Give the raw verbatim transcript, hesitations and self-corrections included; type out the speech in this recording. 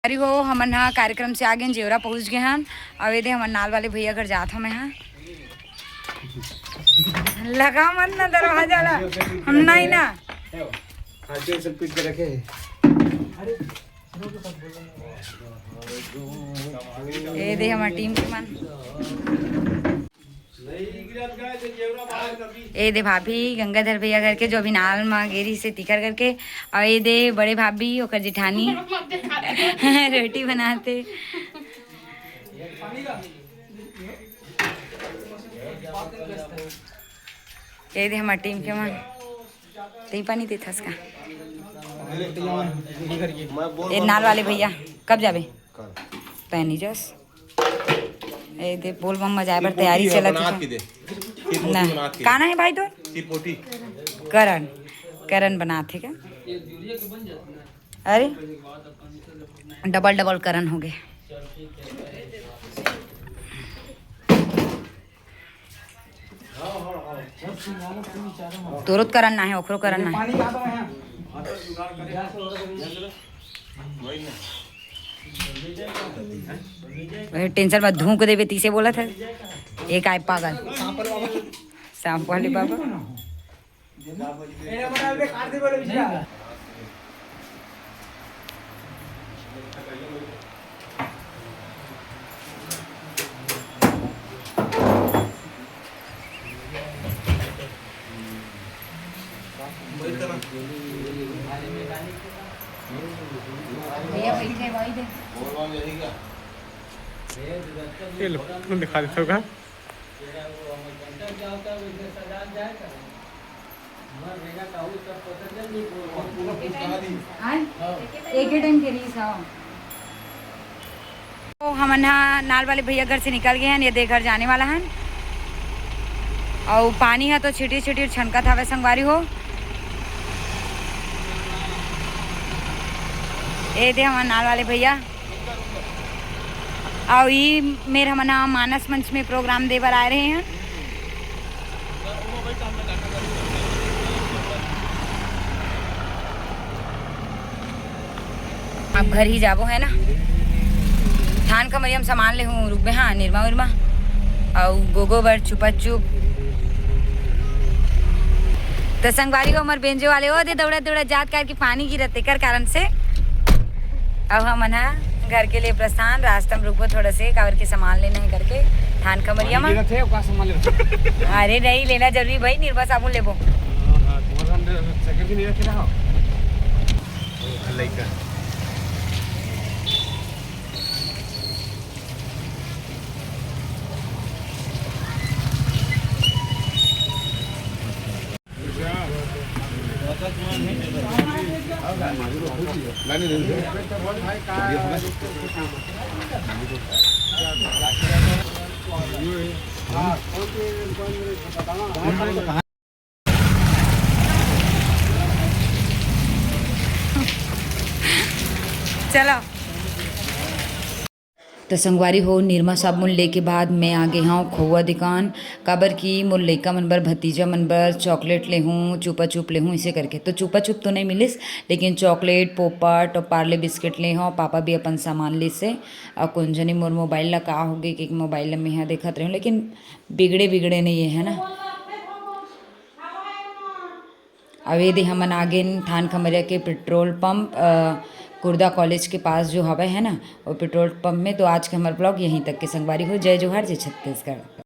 अरे हो, हमन ह कार्यक्रम से आगे जेवरा पहुंच गए हन। अब ये दे हमन नाल वाले भैया घर जात हमें हा। लगा मन ना दरवाजा ला, हम नहीं ना। हाथ से सब पीट के रखे हैं। ये दे हमर टीम के मन। ए दे भाभी गंगाधर भैया करके, जो अभी नाल म गेरी से तिकर करके, और ए दे बड़े भाभी ओकर जेठानी रोटी बनाते। ए दे हमर टीम के मन। तें पानी देथस का? ए नाल वाले भैया, कब जाबे? पैनी जस। ए दे बोल बम मजाए बर तैयारी चलत हे। ना। का ना हे भाई तोर? करण। करण बनात हे का? अरे, डबल डबल करण हो गे। तोरो तो करण ना हे, ओकरो करण ना हे। वही टेंशन में धूक देबे, तीसे बोलत हे। एक आय पागल। सांप वाले बाबा। भैया बैठे भाई दे। ये लो, तुम दिखा देते हो का? आय? एक ही टाइम के रही सा। तो हमन ह नाल वाले भैया घर से निकल गए हन, ये दे घर जाने वाला हन। अउ पानी ह तो छिटी छिटी छनकत हवे संगवारी हो। ए दे हमन नाल वाले भैया। अउ ई मेर हमन ह मानस मंच में प्रोग्राम दे बर आए रहे हैं। अब घर ही जाबो, है ना? थान खमरिया म सामान ले हूँ, रुकबे, हाँ, निरमा उरमा, अउ गोगो बर चुपा चुप। त संगवारी हो, हमर बेंजो वाले ओ दे दौड़ा दौड़ा जात करके पानी गिरत, तेकर कारण से अब हमन ह घर के लिए प्रस्थान, रास्ता में रुकबो थोड़ा से, काबर के सामान लेना है करके थान खमरिया पानी मा। गिरत है, ओका सामान ले। अरे नहीं, लेना जरूरी भाई, निरमा साबुन लेबो। हाँ, हाँ, तुम्हारा हम सेकंड भी नहीं रखे रहा। लइका। चलो। त संगवारी हो, निरमा साबुन लेके बाद मैं आ गे हौं खोवा दुकान, काबर कि मोर लइका मन बर, भतीजा मन बर चॉकलेट लेहूँ, चुपा चुप लेहूँ, इसे करके। तो चुपा चुप तो नहीं मिलिस, लेकिन चॉकलेट, पोपट और पार्ले बिस्किट ले हौं। पापा भी अपन सामान लिस हे। अउ कोन जनी मोर मोबाइल ला का होगे कि मोबाइल ला मेहा देखत रहेंव, लेकिन बिगड़े बिगड़े नहीं है, है ना? अब ये दे हमन आ गेन थान खमरिया के पेट्रोल पंप, अ, कुर्दा कॉलेज के पास जो हवय, है ना, वो पेट्रोल पंप में। तो आज के हमर ब्लॉग यहीं तक के संगवारी हो। जय जोहार, जय छत्तीसगढ़।